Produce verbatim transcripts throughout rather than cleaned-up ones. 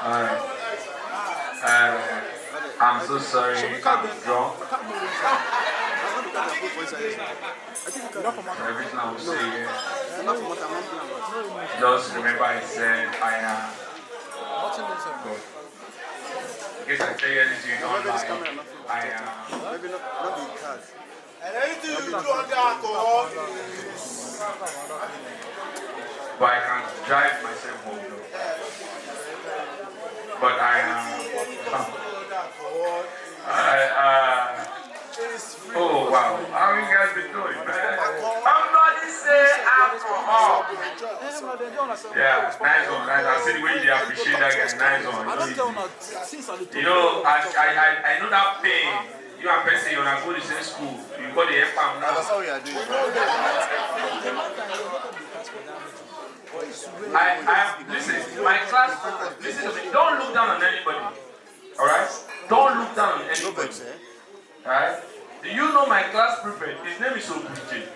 Alright. Uh, I'm so sorry. I'm drunk. Everything I will say here, just remember I said I am God. In case I tell you anything you don't like, I am. And anything you do under alcohol is. But I can drive myself home, though. But I am. I, uh, oh, wow. How you guys been doing, man? Somebody say alcohol. Yeah, nice one. Nice. I see the way you appreciate that guy. Nice one. You know, I, I, I, I know that pain. You and person, you na go the same school. You go the F M now. That's how we are doing. I, I, listen, my class, listen to me. Don't look down on anybody. All right? Don't look down on anybody. All right? Do you know my class prefect? His name is Obrije.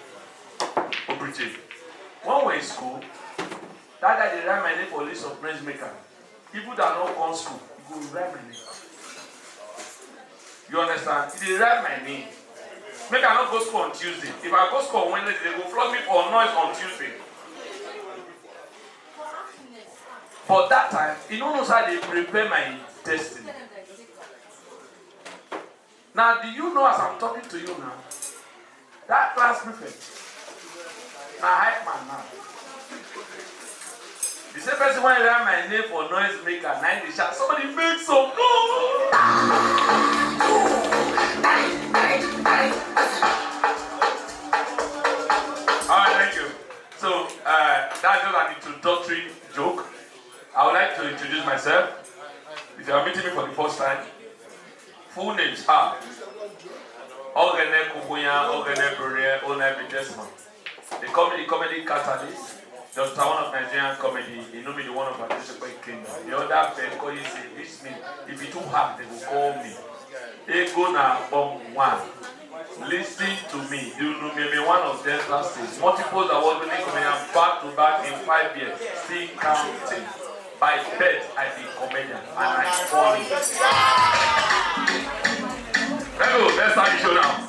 Obrije. When we were in school, that guy dey write my name for list of noise maker. People that don't come school, he go write my name. You understand? He dey write my name. Make I not go school on Tuesday. If I go school on Wednesday, they go flog me for noise on Tuesday. But that time, he no know how they prepare my destiny. Now, do you know as I'm talking to you now? That class prefect, na hype man now. The same person when write my name for noise maker, now they shout, somebody make some noise. All right, thank you. So uh, that's just an introductory joke. I would like to introduce myself. If you are meeting me for the first time, full names are Ogene Kukuya, Ogene Brunel, Onaibi Desmond. The comedy, comedy catalyst, Doctor One of Nigerian comedy, Inumi the one of Adesope Kingdom. The other Ben Koyi say, this me, if it too hard, they will call me. Ego na bomb one. Listen to me. You know me, me one of Delta State. Multiple award winning comedian back to back in five years. Still counting. By birth, I be comedian and I funny. Hello, let's start the show now.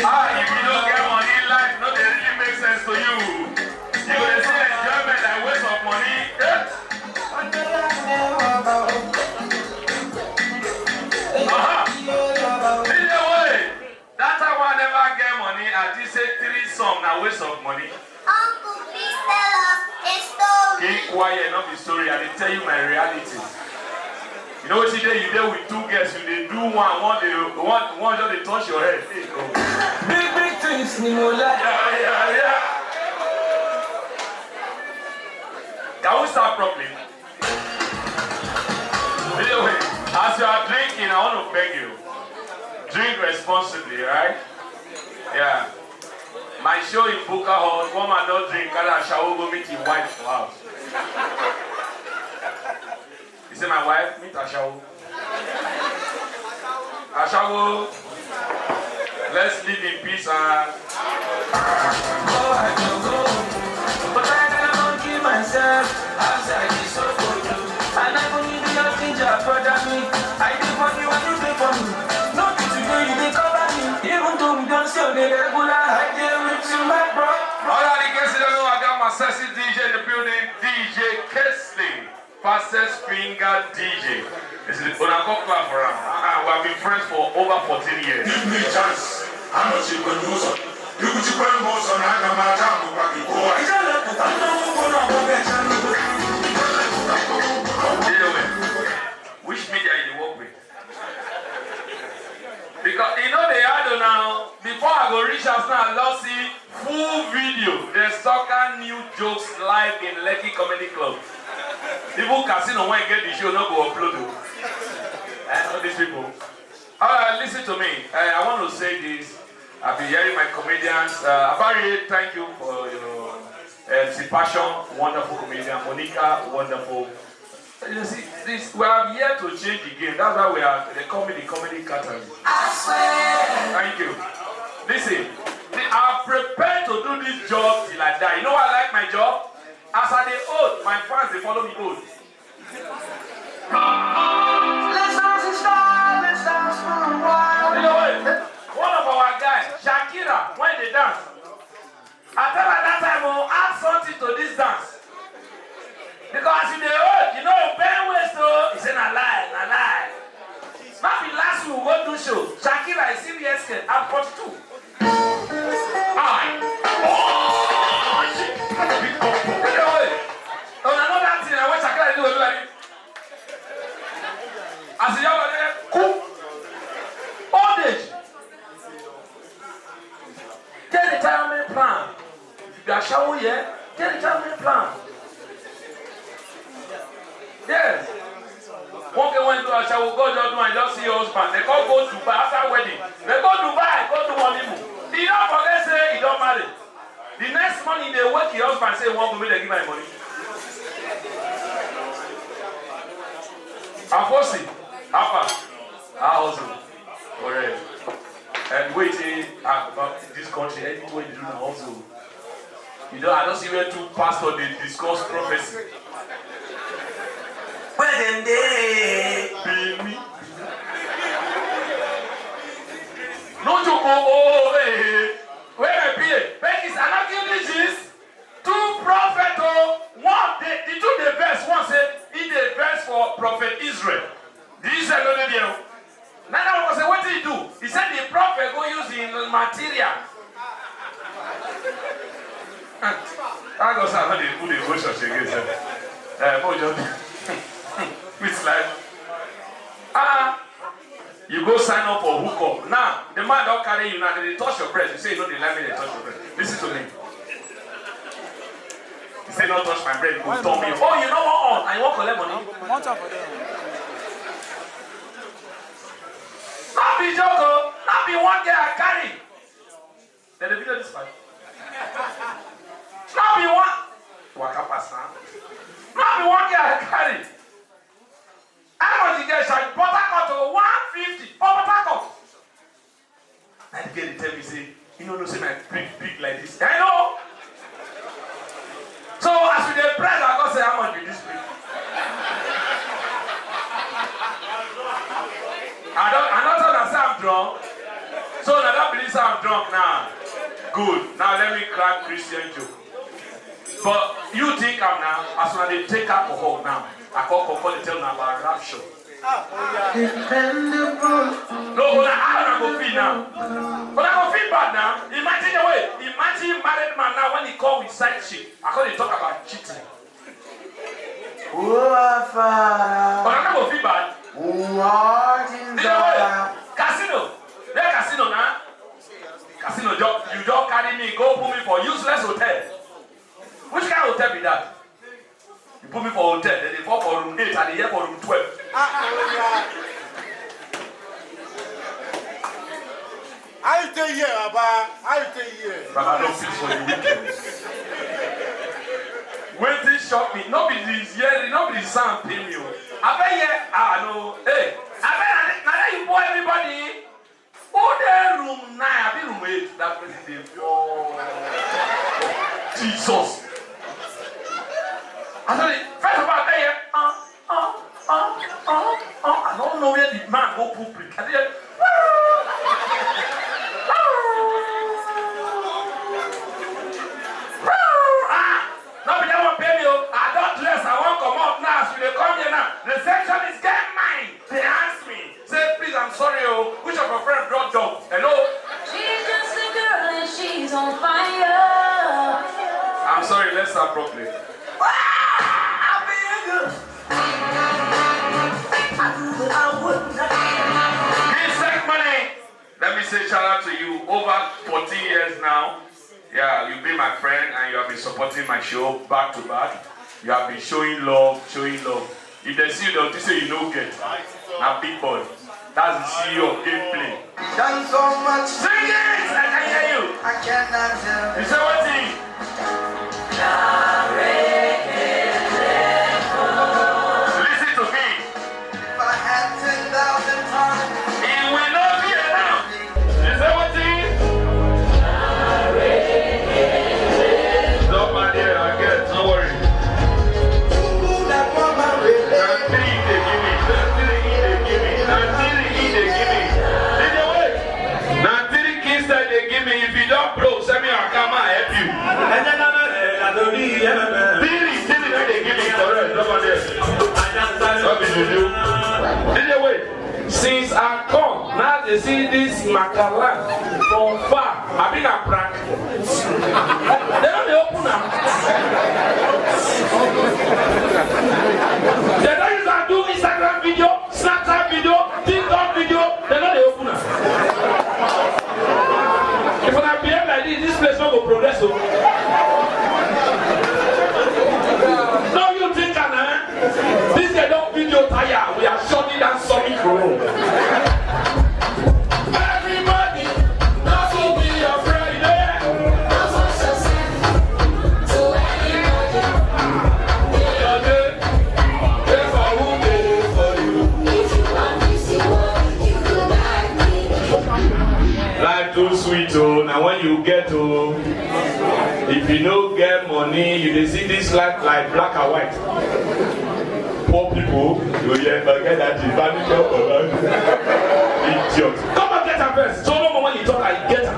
Ah, if you don't get money, life no dey really make sense to you. You go dey see enjoyment like waste of money. Eh? Aha! Lead the way. That time I never get money, I just say three song na waste of money. Uncle, please tell us a story. Keep quiet, not be story. I dey tell you my reality. You know what you do? You there with two girls, you dey do one, one dey one, one just dey touch your head. Hey, God. Big big things ni mo like. Yeah, yeah, yeah. Can we start properly? Anyway, as you are drinking, I want to beg you, drink responsibly, right? Yeah. My show in Buka Hall, one man don't drink, carry ashawo go meet his wife for house. He say, my wife, meet ashawo. Ashawo, let's live in peace and. Oh, I don't go. But I never don't kill myself. Outside is so cold. I never need your ginger, brother me. I dey for you, I do dey for me. No be today you dey cover me. Even though we don't see on the regular, I dey with you, my bro. All of the guests in the room, I got my sexy D J in the building, D J Kesley, fastest finger D J. This is Onako clap for him. Uh, we have been friends for over fourteen years. Give me a chance. How much you gonna do, sir? You could you put more, sir? I can match up with what you go. Either way, which media you work with? Because you know they had now. Before I go reach house now, I love see full video. The soccer new jokes live in Lekki Comedy Club. Even casino when get the show, no go upload o. Eh, all these people. All right, listen to me. Eh, I want to say this. I've been hearing my comedians. Uh, Abari, thank you for your M C Passion, wonderful comedian. Monica, wonderful. You see, this we are here to change the game. That's why we are. They call me the comedy catalyst. Thank you. Listen, I prepared to do this job till I die. You know why I like my job? As I dey old, my fans dey follow me old. Let's dance in style, let's dance for a while. You know what? One of our guys, Shakira, when they dance, I tell her that time, oh, add something to this dance. Because if they old, you know, bend waist, oh, he say na lie, na lie. Not be last week we go do show. Shakira is serious, I'm forty-two. Aye. Oh, shit. That's a big bump. Take it away. Oh, another thing I want Shakira to do, like, as a young man, cool. Old age. Get retirement plan. If you are shower here, get retirement plan. Yes. One day when you do a shower, go just do and just see your husband. They call go Dubai after wedding. They go Dubai, go do honeymoon. He don't forget say he don't marry. The next morning they wake your husband say, "One go make they give my money." Afosi, Alpha, how hustle? Correct. And waiting about this country, anything wey dey do na hustle. You know, I don't see where two pastors dey discuss prophecy. Where dem dey? Be me. No joke, oh, oh, hey, hey. Where my P A? Make it, I not give this. Two prophet, oh, one, the, the two dey vex, one say he dey vex for prophet Israel. The Israel no dey there. Another one say, "Wetin he do?" He said the prophet go use him material. Thank God say I no dey put the go church again, sir. Eh, mo just which life? Ah, you go sign up for hookup. Now, the man don't carry you now, they touch your breast. You say you know the line, they touch your breast. Listen to me. You say, "Don't touch my breast, you go turn me." Oh, you know what? Oh, I won't collect money. Not be joke, oh. Not be one girl I carry. Then the video this one. Not be one. Waka pass now. Not be one girl I carry. How much you get, Shaq? Port Harcourt to one fifty. Port Harcourt. And the girl dey tell me say, "You know, no say my big, big like this." I know. So as we dey press, I go say, "How much be this big?" I don't, I don't tell her say I'm drunk. So now that believe say I'm drunk now. Good. Now let me crack Christian joke. But you think I'm now, as when they take alcohol now, I call, call, call, they tell me about rapture. Dependable. No, but I don't go feel now. But I go feel bad now. Imagine the way. Imagine married man now when he call with side chick. I call, they talk about cheating. Oh, Father. But I go feel bad. Who art in the way. Casino. Where casino now? Casino, you don't carry me, go put me for useless hotel. Which kind of hotel be that? You put me for hotel, then they fall for room eight and they here for room twelve. How you take here, Baba? How you take here? Baba, no fit for the weekend. Wetin shock me, no be the hearing, no be the sound pay me o. I bet here, ah no, hey, I bet na there you pour everybody. Who dey room nine? Abi room eight? That person dey pour. Jesus. I tell you, first of all, I tell you, uh, uh, uh, uh, uh, I don't know where the man go put brick. I tell you, ah, no be that one pay me o. I don dress, I wan comot now. As we dey come here now, receptionist get mind. They ask me, say, "Please, I'm sorry, oh, which of your friends brought dog?" Hello? She's just a girl and she's on fire. I'm sorry, let's start properly. Ah, I feel good. I do what I would not. Insect money. Let me say shout out to you. Over fourteen years now. Yeah, you've been my friend and you have been supporting my show back to back. You have been showing love, showing love. If they see you, they'll say you no get. Now big boy. That's the C E O of gameplay. Done so much. Sing it! You say wetin? Listen to me. If I had ten thousand tongues, it will not be enough. You say wetin? Nobody again, no worry. Na three dey give me, na three dey give me, na three dey give me. Dey dey wait. Na three kiss dem dey give me. If you don broke, send me your account, make I help you. Three, three na dey give me correct, no for there. No be juju. Dey dey wait. Since I come, now dey see this Makalan from far. Abi na prank? Dem no dey open am. Dem don use am do Instagram video, Snapchat video, TikTok video, dem no dey open am. If una behave like this, this place no go progress o. No, you think am, eh? This guy don video tire. We are shutting down Summit Room. Everybody, that will be your Friday. Life too sweet o. Now when you get o, if you no get money, you dey see this life like black and white. Poor people, you hear, forget that the furniture for life. Idiot. Come and get am first. So no more when you talk, I get am.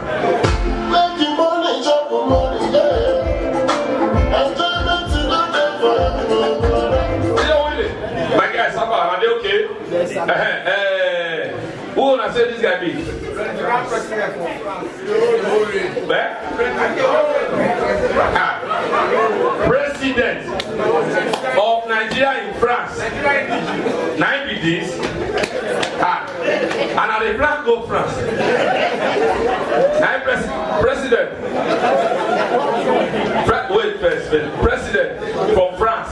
Make the money chop the money, yeah. Enjoyment is not there for everyone. Dey dey wait. My guy, Sapa, are they okay? Yes, sir. Eh, eh. Who una say this guy be? Eh? Ah. President of Nigeria in France. Na him be this. Ah. And I dey plan go France. Na him pres-, president. Pre-, wait first, first. President from France.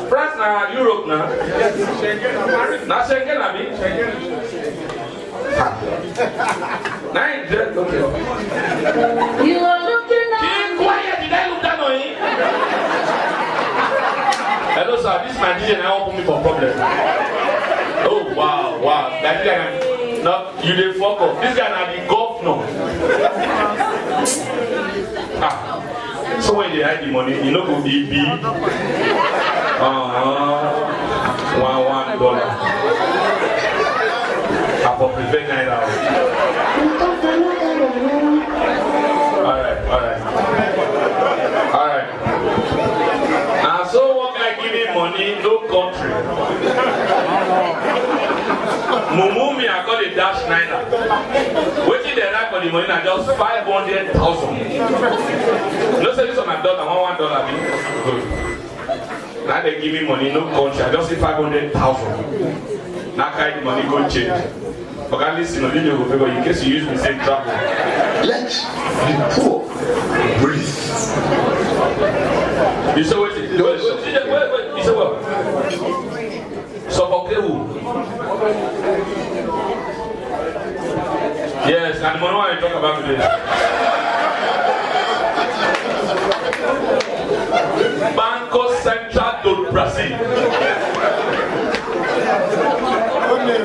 France na Europe na. Na Schengen abi? Na him dress, okay. You are looking at. Keep quiet, did I look down on him? Hello sir, this my D J na wan put me for problem. Oh wow, wow. That guy na, no, you dey fuck up. This guy na the governor. Ah. So when they hide the money, you know go be big. Uh-huh. One, one dollar. I for prepare naira. All right, all right. All right. And so one guy give me money, no country. Mumu me, I call it dash naira. Wetin dey write for the money na just five hundred thousand. You know say this one na dollar, one, one dollar be. Good. Now they give me money, no country. I just say five hundred thousand. Now carry the money, go change. Oga, listen, no, you go favor in case you use me, say travel. Let the poor breathe. You say what? Wait, wait, wait, wait, wait. You say what? So for Kewu. Yes, and the money I talk about today. Banco Central do Brasil.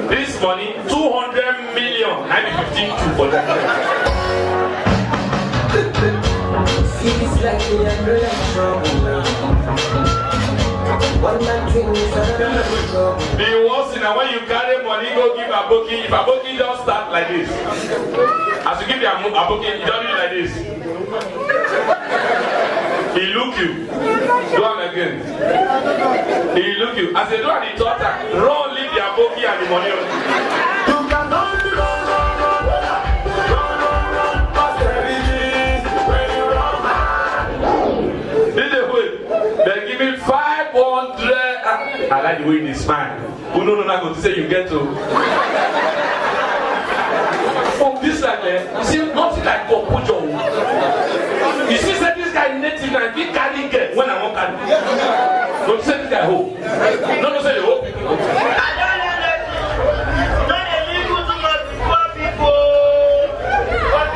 This money, two hundred million, I be fifteen two for that. Feels like we are in trouble now. One man thing is another man trouble. The worst thing na when you carry money go give aboki, if aboki just start like this. As you give the amo-, aboki, he don do like this. He look you. Do am again. He look you. As they do am the third time, run leave the aboki and the money. You cannot run, run, run, run, run, run, run, pass the riches when you run mad. This is the way. They give me five hundred. Ah, I like the way they smile. Who no know na go say you get to. From this side, eh, you see nothing like God put your. You see say this guy native na big carry girl when I wan carry. No say this guy hoe. No, no say you hoe. I don't know that. Not a little too much poor people. What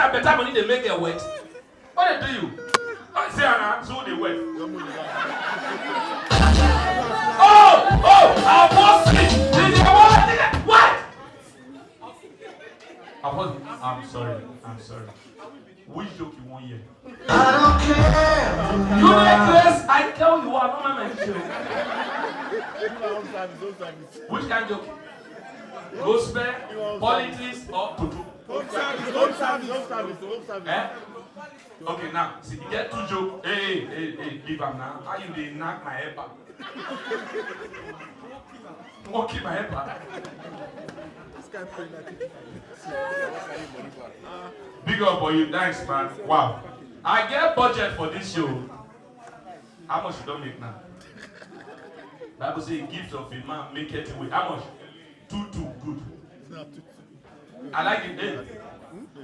A better money dey make girl wet. What dey do you? Oh, see am now, so dey wet. Oh, oh, Apostle, did you what? What? Apostle, I'm sorry, I'm sorry. Which joke you wan hear? I don't care. You dey craze, I tell you, I don't mind my joke. Which kind joke? Gospel, politics, or toto? Home service, home service, home service, home service. Eh? Okay, now, see, you get two joke. Hey, hey, hey, leave am now. How you dey knack my helper? Monkey my helper. This guy play like big up for you, thanks, man. Wow. I get budget for this show. How much you don make now? Bible say gift of a man make it away. How much? Two two. Good. I like the name.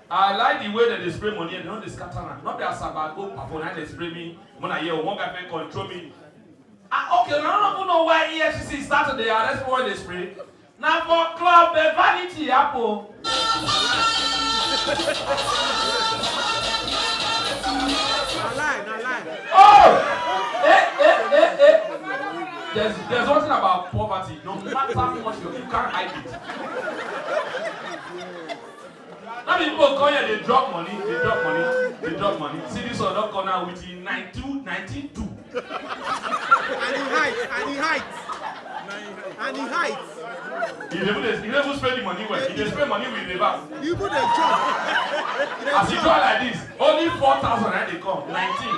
I like the way that they spray money and they don't dey scatter am. Not be as I go perform and they spray me. When I hear one guy control me. Ah, okay, I don't even know why E F C C start to dey arrest people when they spray. Na for club, eh, vanity happen. Na lie, na lie. Oh! Eh, eh, eh, eh. There's, there's one thing about poverty. No matter how much you, you can't hide it. Now people come here, they drop money, they drop money, they drop money. See this one, don't come now with the nine two, nineteen two. And he hide, and he hide. And he hide. He never, he never spend the money well. He dey spend money with the bank. Even the job. As he draw like this, only four thousand and they come, nineteen.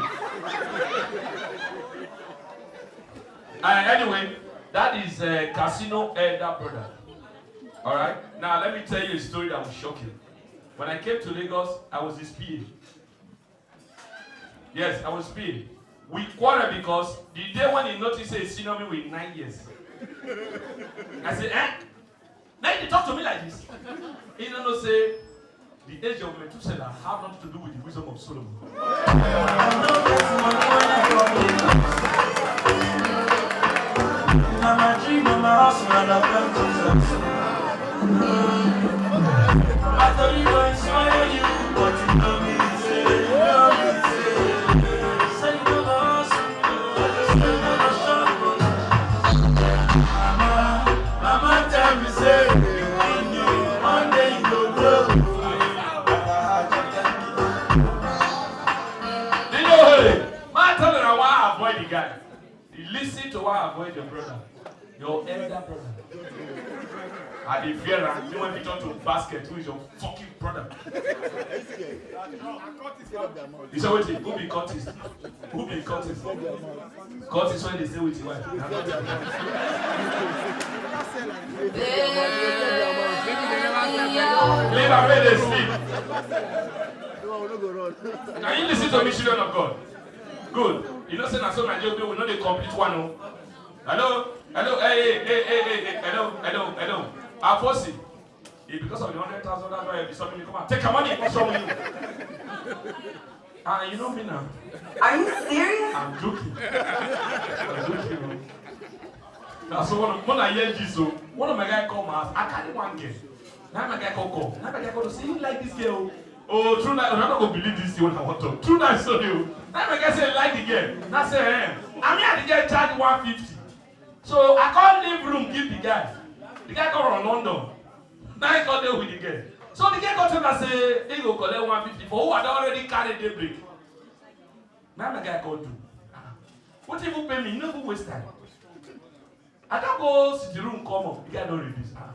Uh, anyway, that is uh, Casino elder brother. All right. Now let me tell you a story that will shock you. When I came to Lagos, I was his P A. Yes, I was P A. We quarrel because the day when he noticed say he senior me with nine years. I say, eh? Now you dey talk to me like this. He no know say the age of Methuselah have nothing to do with the wisdom of Solomon. Na my dream, na my house, na my Jesus. I tell you, I swear you, but you know me, say, you know me, say, say you know the house, you know the house, you know the shop. Mama, mama tell me say you want you, one day you go grow. Did you hear it? Man, tell me I want to avoid the guy. You listen to why I avoid your brother, your elder brother. I dey fear am. You want me turn to basket? Who is your fucking brother? You say wetin? Who be cultist? Who be cultist? Cultist when they stay with your wife. Na cultist. Leave am make they sleep. Can you listen to me, children of God? Good. You know say na so Nigeria people no dey complete one o. Hello, hello, hey, hey, hey, hey, hey, hey, hello, hello, hello. Afosi, e because of the hundred thousand, that's why you be stopping me. Come on, take your money. What's wrong with you? Ah, you know me now. Are you serious? I'm joking. I'm joking. Now, so when, when I hear this, so one of my guy come house, I carry one girl. Now my guy come call. Now my guy come say, "You like this girl?" Oh, true night. I no go believe this thing when I want to. True night story o. Now my guy say, "Like the girl." Now say, "Eh." I mean, the girl charge one fifty. So I can't leave room give the guy. The guy come from London. Now he come there with the girl. So the girl come tell me say he go collect one fifty for who I don already carry daybreak. Now my guy come do. Ah, what even pay me? You no even waste time. I don go sitting room, come up. The guy don reduce. Ah.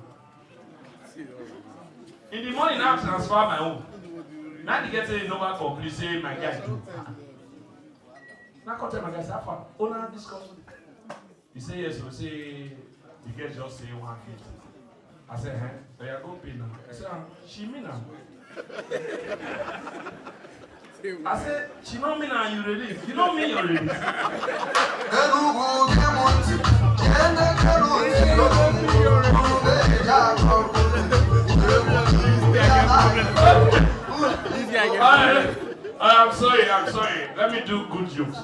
In the morning, now I transfer my own. Now the guy say he never complete. Say my guy do. Ah. Now come tell my guy say, "How far? Una discuss." He say, "Yes." We say the girl just say one fifty. I say, "Eh? Oya, go pay now." I say, "Ah, she mean am." I say, "She no mean am, you release. You no mean your release." Enugu, Kemuti, Kende, Kemuti, All right, I'm sorry, I'm sorry. Let me do good jokes.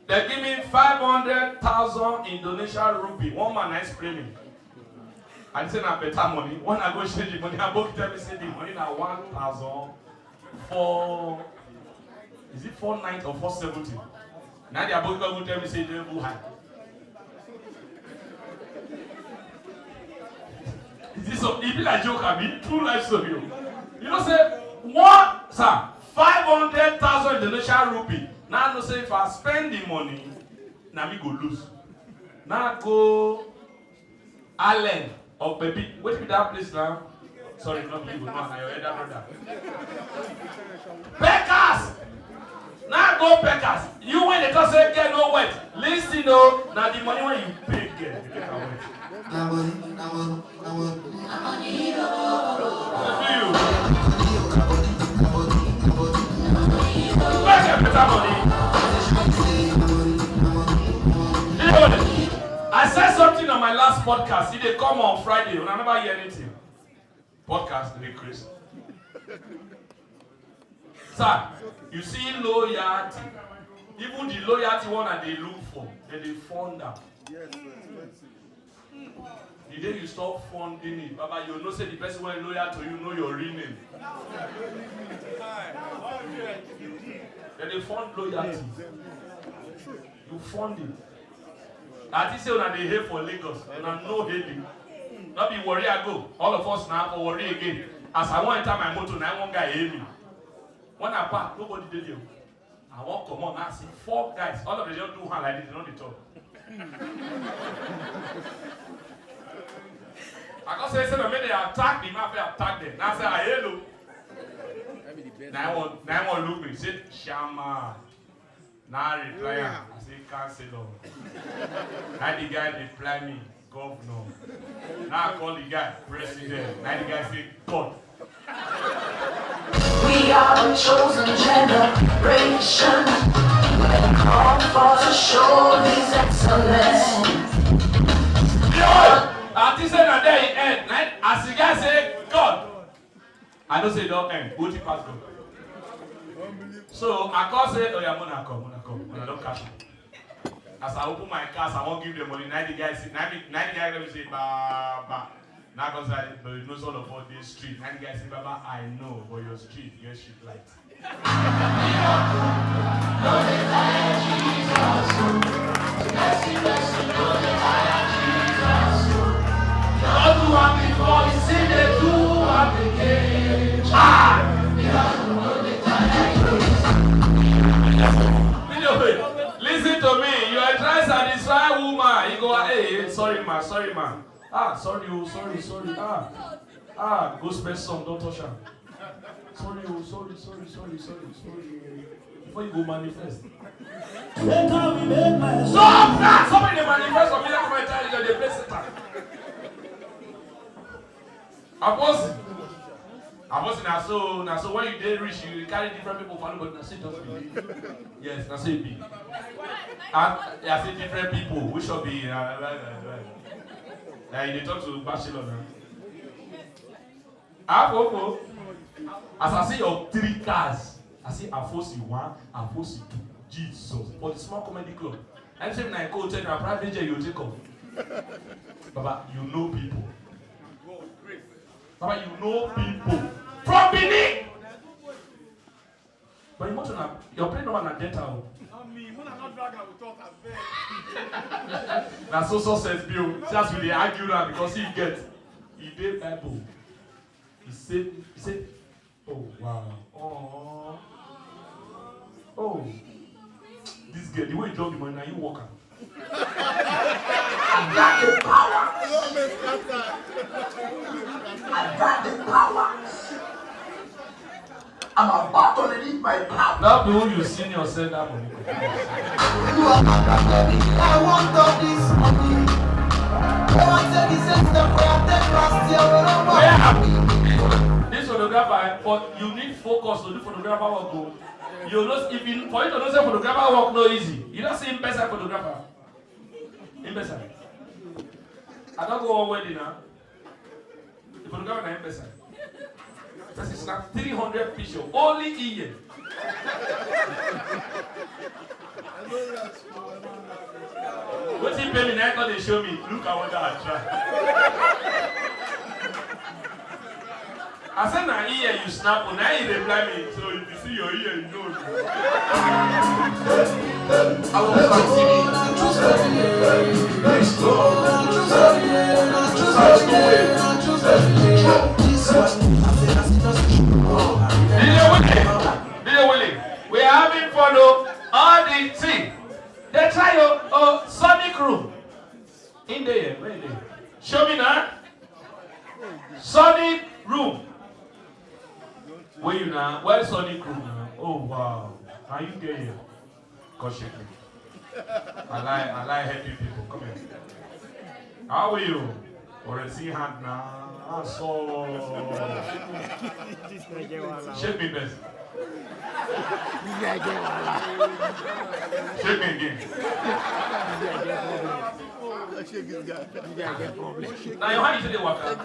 They give me five hundred thousand Indonesian rupee. One man is screaming. I say na better money. When I go change the money, I go tell me say the money na one thousand four, is it four ninety or four seventy? Now the aboki go tell me say they go high. Is this so? If you like joke, I mean true life story. Oh. You know say one sir five hundred thousand Indonesian rupee. Now I know say if I spend the money, now me go lose. Now go Allen or Pepi. What be that place now? Sorry, not you, no, na your elder brother. Pekas! Now go Pekas. You when they talk say get no wet. Listen though, now the money when you pay get, you get a wet. Na money, na money, na money. Do you? Make a better money. You know, I said something on my last podcast. It dey come on Friday. Una never hear anything. Podcast dey craze. Sir, you see loyalty. Even the loyalty one I dey look for, dem dey fund am. The day you stop funding it, Baba, you know say the person wey loyal to you know your real name. Dem dey fund loyalty. You fund it. I think say una dey hail for Lagos, una no hail it. No be Warri I go, all of us na for Warri again. As I wan enter my motor, na one guy hail me. When I park, nobody dey there. I wan comot, now I see four guys, all of them just do hand like this, they no dey talk. I come say, say, no, make they attack the man, fit attack them. Now I say, ah, hello. Now I want, now I want look me, say, Shama. Now I reply am. I say, counselor. Now the guy reply me, governor. Now I call the guy, president. Now the guy say, God. We are the chosen generation. We are called for to show His excellence. Yo! I think say na there e end. Na as the guy say, God. I know say e don end. Wetin pass God? So I come say, oh yeah, una come, una come, una don catch me. As I open my car, as I wan give them money, na the guy say, na me, na the guy tell me say, Baba. Na come say, but you know, all of us dey street. Na the guy say, Baba, I know, but your street get street light. Listen to me, you are trying to satisfy woman. You go, hey, sorry ma, sorry ma. Ah, sorry, oh, sorry, sorry. Ah, ah, gospel song, don't touch am. Sorry, oh, sorry, sorry, sorry, sorry, sorry. Before you go manifest. Later we make my So now, somebody dey manifest for me, like my child, they play Satan. Apostle. Apostle, na so, na so when you dey rich, you carry different people follow, but na so it just be. Yes, na so it be. And I say different people, which should be, uh, uh, uh, uh, like you dey talk to bachelor now. Afofo, as I see your three cars, I see Afosi one, Afosi two, Jesus, for the small comedy club. I'm saying na go tell na private jet you take off. Baba, you know people. Baba, you know people. From Benin. But you want to na, your plane number na Delta o. Not me, when I not drag, I will talk, I beg. Na so success be o. See as we dey argue now because he get, he dey Bible. He say, he say, oh wow, oh, oh, this girl, the way you drop the money, na you work am. I got the power. I got the power. I'm about to release my power. Now be who you senior send that money. I want all this money. I want to be sent the prayer that last year. Where are we? This photographer, but you need focus to do photographer work o. You know, if you, for you to know say photographer work no easy. You don't see him best photographer. Him best. I don't go one wedding now. The photographer na him best. Person snap three hundred picture. Only iye. Wetin pay me na him come dey show me. Look at what I try. I say na ear you snap o, na him reply me. So if you see your ear, you know. I will continue. This one, I say, I see no D J Willie, D J Willie, we are having fun o. All the thing. They try o, o, Sonic Room. In there, where in there? Show me now. Sonic Room. Where you now? Where Sonic Room now? Oh wow. Are you there? Come shake me. I like, I like happy people. Come here. How are you? Or see hand now. Ah, so. Shake me best. Shake me again. Shake this guy. Now your hand is in the water.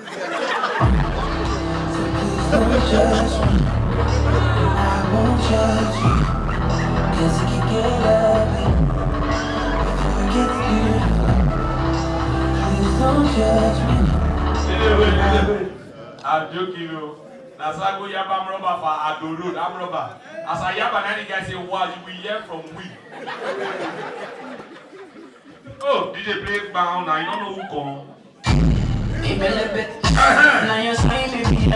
Don't judge me. I won't judge you. 'Cause it can get ugly before it gets beautiful. Please don't judge me. Wait, wait, wait, wait. I'm joking, you. Na so I go yab am rubber for Ado Road, am rubber. As I yab am, na the guy say, "Wow, you will hear from we." Oh, D J play down now, you don't know who come. Now you're saying, baby, I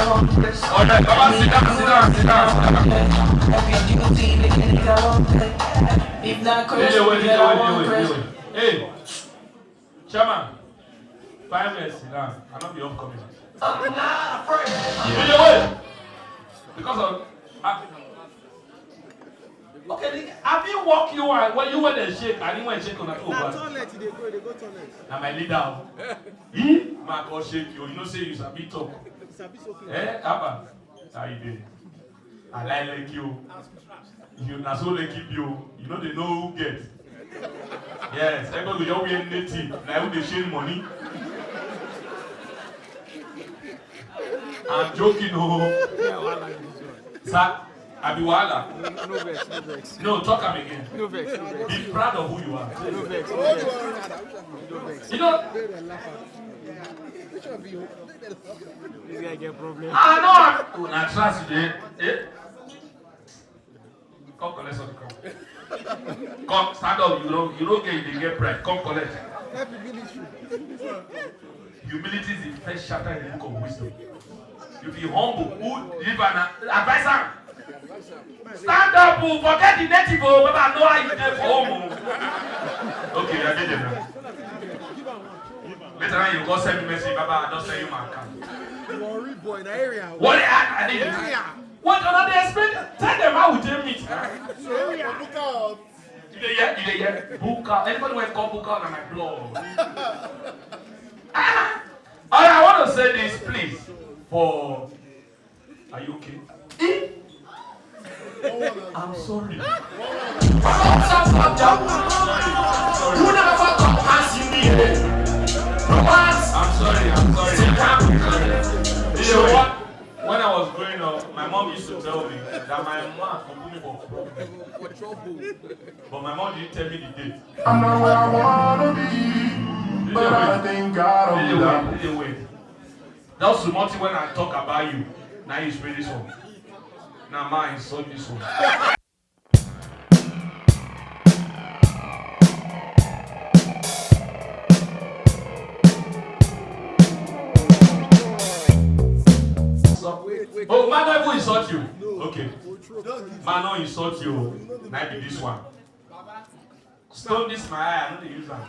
want this. All right, Baba, sit down, sit down, sit down, sit down. Every duty, the clinic, I want that. If not, D J, wait, D J, wait, D J, wait, D J, wait. Hey. Chairman, five minutes sit down. I no be upcoming. I'm not afraid. You know what? Because of, I, okay, the, have you walk you and when you went and shake and you went shake on that Na over? Toilet they go, they go toilet. Now my leader, he man go shake you. You know say you sabi talk. It's a bit okay. Eh, Abba, how you doing? I like like you. You na so like you. You know they know who get. Yes, everybody go just wear native. Like who dey share money. I'm joking, oh. Sir, I be wahala. No, no vex, no vex. No, talk am again. No vex, no vex. Be proud of who you are. No vex, no vex. No vex. You know, this guy get problem. Ah, no. Una trust you dey. Eh? Come collect something, come. Come, stand up. You don't, you don't get, you dey get pride. Come collect. Help the ministry. Humility is the first chapter in the book of wisdom. If you humble, who deliver na advise am. Stand up, oh, forget the native, oh, Baba, I know how you dey for home, oh. Okay, I did it now. Later on, you go send me message, Baba, I don't send you my account. Worry boy, na area. What I, I need. Area. What another explain? Tell them how we dey meet. So, look out. You dey hear? You dey hear? Book out. Anybody wey come book out na my blood. Ah! All right, I want to say this, please, for, are you okay? Eh? I'm sorry. Who never fuck up as you did? What? I'm sorry, I'm sorry. Sit down. You know what? When I was growing up, my mom used to tell me that my mom would put me for problem. For trouble. But my mom didn't tell me the date. I'm not where I wanna be, but I thank God I'm wait, wait. Just small thing when I talk about you, now you spray this one. Now mine insult this one. So, oh, man, I will insult you. Okay. Man, no insult you. Might be this one. Stone this my eye, I no dey use am.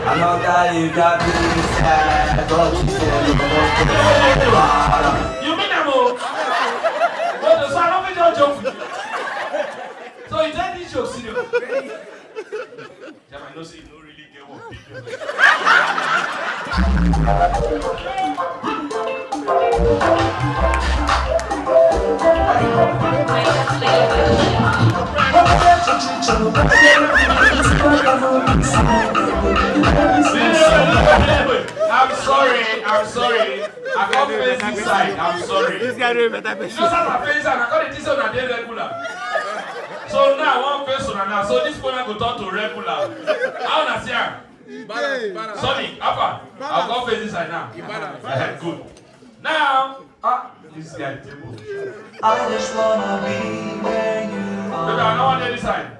Another you got this side, but you say you don't want to. You mean am o? But the son of a judge joke. So you take this joke serious. Jam, I know say you no really get what big girl. I'm sorry, I'm sorry. I can't face this side. I'm sorry. This guy don't better. You know how I face and I can't this on a day regular. So now I want face on now. So this one I go talk to regular. How na see am? Balance, balance. Sorry, Alpha. I'll go face this side now. Balance. Eh, good. Now, ah, this guy table. I just wanna be where you are. Baby, I don't want any side.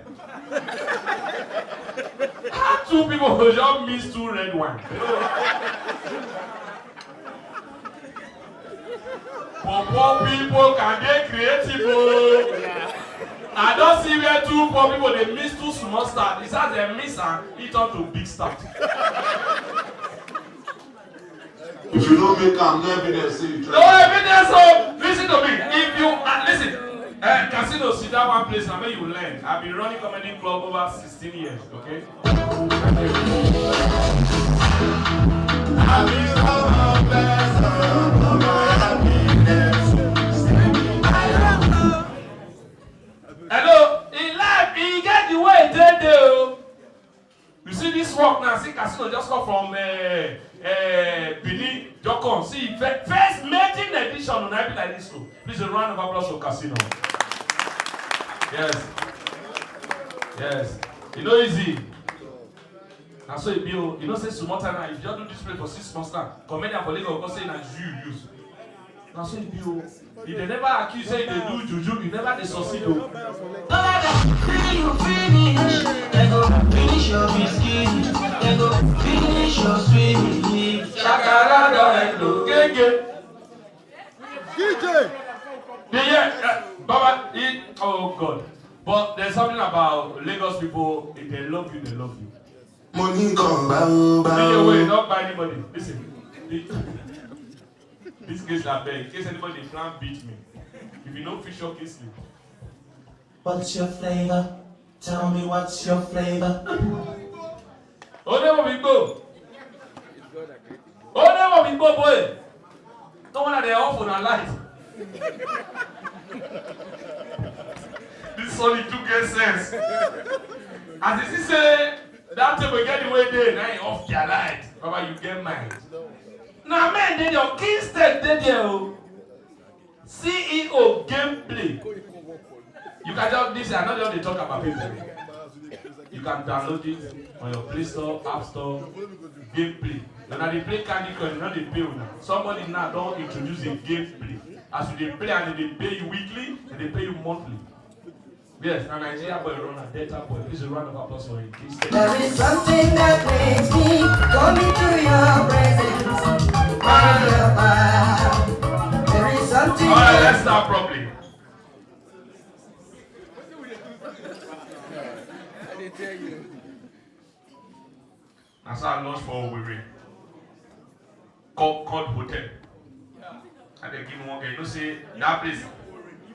How two people go just mix two red wine? Poor, poor people can dey creative o. I don see where two poor people dey mix two small star. It's as dem mix am, e turn to big star. If you no make am, no evidence say you try. No evidence o. Listen to me. If you, uh, listen, uh, casino sit down one place and make you learn. I've been running comedy club over sixteen years, okay? Hello, in life, e get the way e take dey o. You see this work now, see casino just come from, uh, uh, Benin, just come. See, fir-, first maiden edition, una be like this o. Please, a round of applause for casino. Yes. Yes. E no easy. Na so e be o. You know say small time now, if you just do this play for six months now, comedian for Lagos go say na juju you use. Na so e be o. If dem never accuse say you dey do juju, you never dey succeed o. Finish your biscuit, they go finish your sweet. Shakara don end o. Gege. D J. The year, uh, Baba, he, oh God. But there's something about Lagos people, if they love you, they love you. Money come bang bang. D J, wait, not by anybody. Listen. The, this case, I beg. In case anybody plan beat me. If you don't fish your case, sleep. What's your flavor? Tell me what's your flavor. Only what we go. Only what we go, boy. No wonder they off on our light. This one, it took get sense. As you see, say, that table get the way there, now you off their light. Baba, you get mind. Now, men, they your Kingston, they there, oh. C E O gameplay. You can just, this, I know they talk about people. You can download it on your Play Store, App Store. Gameplay. When I dey play Candy Crush, you know they pay una. Somebody now don introduce a gameplay. As you dey play and they pay you weekly, and they pay you monthly. Yes, na Nigeria boy run a Delta boy. Please, a round of applause for him. Please. There is something that makes me come into your presence. My lover. There is something. All right, that let's start properly. Na so I launch for Owerri. Called, called hotel. I dey give one guy. You know say that place,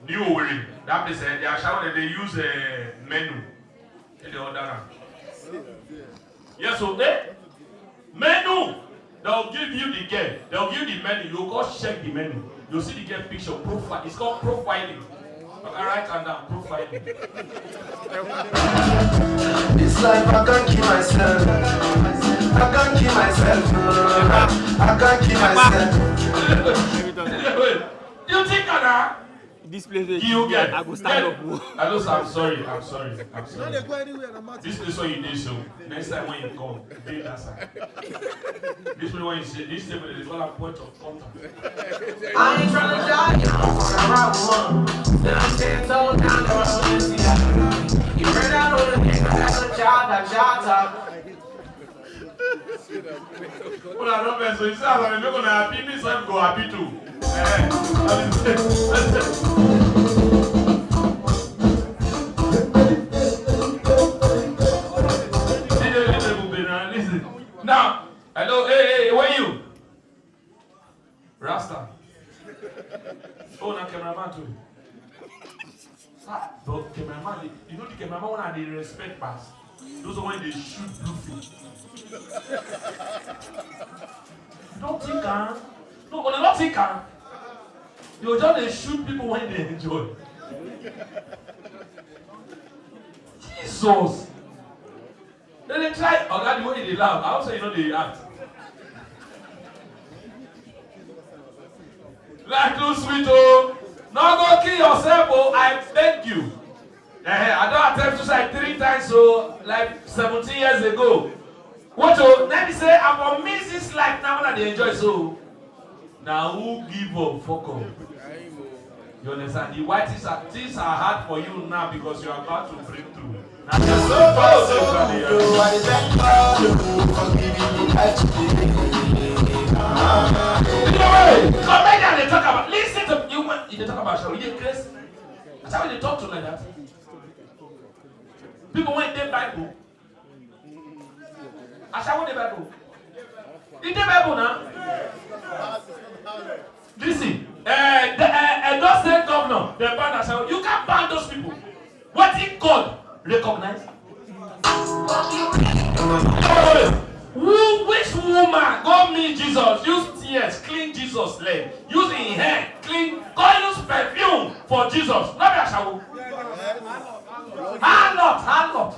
New Owerri. That place, eh, they are shouting. They use, eh, menu. They dey order am. Yes, so, eh? Menu. They'll give you the girl. They'll give you the menu. You go check the menu. You see the girl picture profile. It's called profiling. Okay, write am down. Profiling. This life, I can't kill myself. I can't kill myself. I can't kill myself. Wait, wait. You think that? This place wey you get, I go stand up. I know, I'm sorry, I'm sorry, I'm sorry. This place where you dey so, next time when you come, dey that side. This place where you say, this table, they call am point of contact. I ain't tryna die, I'm on the right one. Now I'm ten toes down, never wanna see that. You ran out on a nigga, that's a job, that job talk. Una no vex o, you see as I dey make una happy, me sef go happy too. Eh, DJ, DJ Bube, na listen. Now, hello, hey, hey, where you? Rasta. Oh, na cameraman too. Ah, but cameraman, you know the cameraman one I dey respect pass. Those one dey shoot blue film. You don't think am? No, but they don't think am. You just dey shoot people when they enjoy. Jesus. Dem dey try, oga, the way you dey laugh, I hope say you no dey act. Life too sweet o. No go kill yourself o, I beg you. Eh, I don attempt suicide three times o, like seventeen years ago. What o? Let me say, I for miss this life now when I dey enjoy so. Na who give up, fuck up. You understand? The why things are, things are hard for you now because you are about to break through. Na so far so far dey happen. Anyway, comedian dey talk about, listen to you, you dey talk about show, you dey craze. That's how you dey talk to like that. People wey dey Bible. Ashawo dey Bible. E dey Bible na. Listen, uh, the uh, Edo State governor, they ban Ashawo. You can't ban those people. What if God recognize? Who, which woman go meet Jesus, use tears, clean Jesus leg, use him hair, clean, go use perfume for Jesus? Not be Ashawo. Harlot, harlot,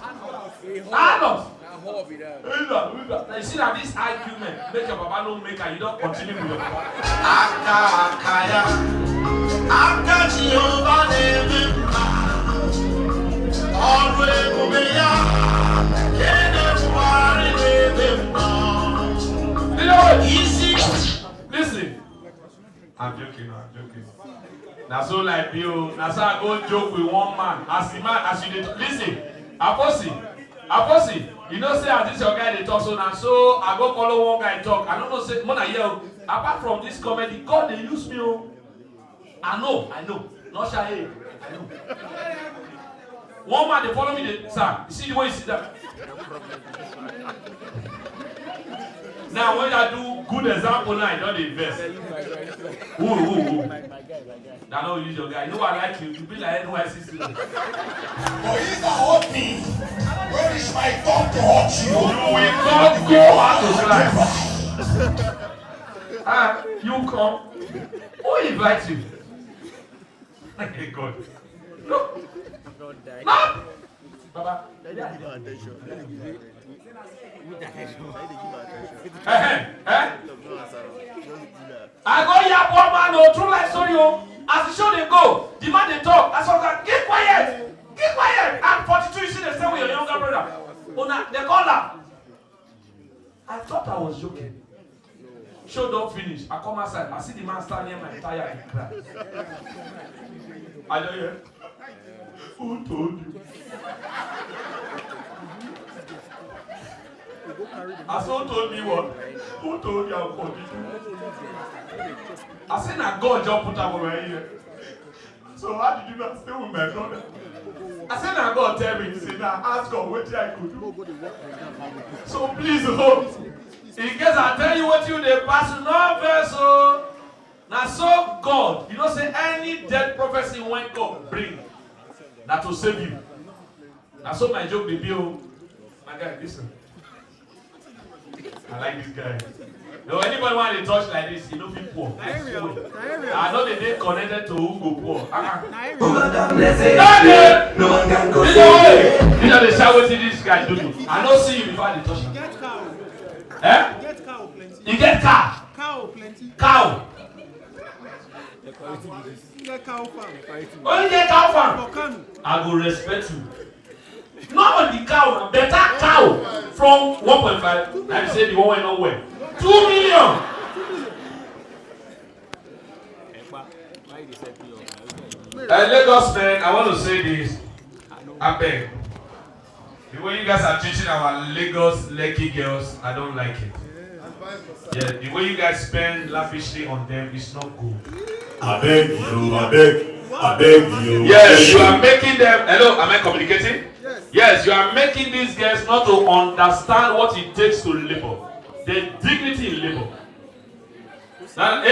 harlot. Hold on, hold on. You see that this argument make your papa no make and you don't continue with your papa. Aka akaya, aka Jehovah na-eme mma. Ọrụ ebube ya, nke na-ekwugharị na-eme mma. You know what? Isi. Listen. I'm joking, no, I'm joking. Na so life be o. Na so I go joke with one man. As the man, as you dey listen, Apostle, Apostle, you know say as this your guy dey talk so, na so I go follow one guy talk. I no know say, mona here o. Apart from this comedy, God dey use me o. I know, I know. No shy, I know. One man dey follow me, dey, sir, you see the way you sit down. Now when I do good example now, I don dey vex. Who, who, who? Na no use your guy. You know I like you. You be like N Y C student. But if I hurt me, where is my turn to hurt you? You will not go out to class. Ah, you come. Who invite you? Hey, God. No. No. Baba. Eh, eh, eh? I go hear poor man o, true life story o. As the show dey go, the man dey talk. As I go, keep quiet, keep quiet. I'm forty-two, you see the same with your younger brother. Una, they call am. I thought I was joking. Show don finish. I come outside. I see the man stand near my tire and cry. I don hear. Who told you? I say, who told me what? Who told you I'm forty-two? I say, na God just put am for my ear. So how did you not stay with my brother? I said, now God tell me, he said, now ask God what I could do. So please, oh, in case I tell you what you dey pass, no verse, oh. Now so God, you know, say any dead prophecy when God bring, that will save you. Now so my joke dey be, oh. My guy, listen. I like this guy. No, anybody want to touch like this, you know people. I swear. I know they dey connected to who go poor. Uh-uh. Hey! No one can go. You know, hey! You know they shout wetin this guy do me. I no see you before they touch him. Get cow. Eh? Get cow plenty. You get car. Cow plenty. Cow. Get cow farm. Only get cow farm. For Kano. I go respect you. Not on the cow, na better cow from one point five. Let me say the one wey no well. Two million. Uh, Lagos men, I want to say this. I beg. The way you guys are treating our Lagos Lekki girls, I don't like it. Yeah, the way you guys spend lavishly on them is not good. I beg you, I beg, I beg you. Yes, you are making them. Hello, am I communicating? Yes, you are making these girls not to understand what it takes to labor, the dignity in labor. Now, eh,